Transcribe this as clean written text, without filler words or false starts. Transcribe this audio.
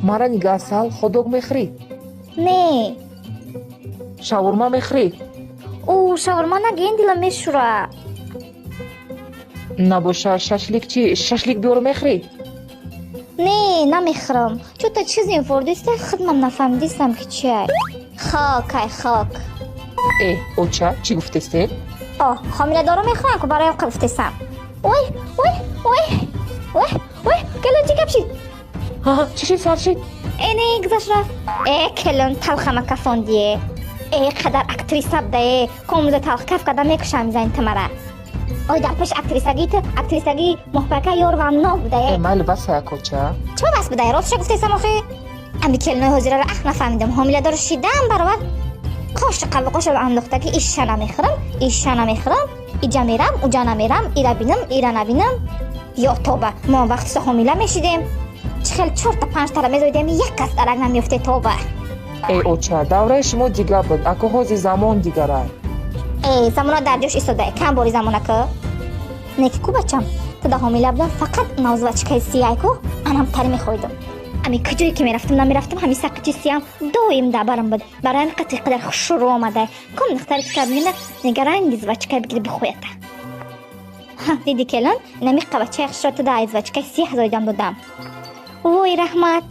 Мара нига, Асал, хот-дог мехӯрӣ? Не. Шаурма мехӯрӣ? Ӯ, шаурма нагӯен, дилам мешӯра. Набоша, шашлик чӣ? Шашлик биёру, мехӯрӣ? Не, намехӯрам. Чӯта чизе вордиста, худмам нафаҳмидистам, ки чиай. Хок, ай хок. Э, оча, чӣ гуфтестед? О, ҳомиладоро мехоҳам ку, бароям гуфтесам. Ой, ой, ой, ой, ой, келин, чӣ гап шид? Ҳа, чӣ шид, сар шид? Э, не, гузашт, рафт. Э, келин, талхама кафондие. Э, қадар актриса будае, комуза талх каф карда мекушам, мизани тамара. Ой, дар пеши актрисагӣ ту актрисагии моҳпака ёрвам нов будае. Э, майли, бас, якоча. Чо бас будае? Ростша гуфтесам охи. Ами келинои ҳозираро ах нафаҳмидам. Ҳомиладор шидам, баробар қоши қабоқошо андохта, ки иша намехӯрам, иша намехӯрам, иҷа мерам, уҷа намерам, ира бинам, ира набинам. Ё тоба, мо вақтиса ҳомила мешидем, чӣ хел чорта панҷтара мезоидем, як кас дарак намеёфте, тоба. Э, оча, давраи шумо дига буд, ако ҳозир замон дигарай. Э, замона дар ҷош истодае, кам бори замона ку неки ку. Бачам, ту да ҳомила будам, фақат навзвачкаи сияй ку, анам тари мехоҳидам. Ами куҷое ки мерафтам, намерафтам, ҳами сақичи сиям доим дабарам буд. Барои ҳами қати қадар хушрӯ омада. Ком духтари ки кабмина нигаранги звачкай бигири бихоята. Диди, келин, инами қабачаи хушро ту да звачкаи сиҳ зоидам додам. Вой, раҳмат.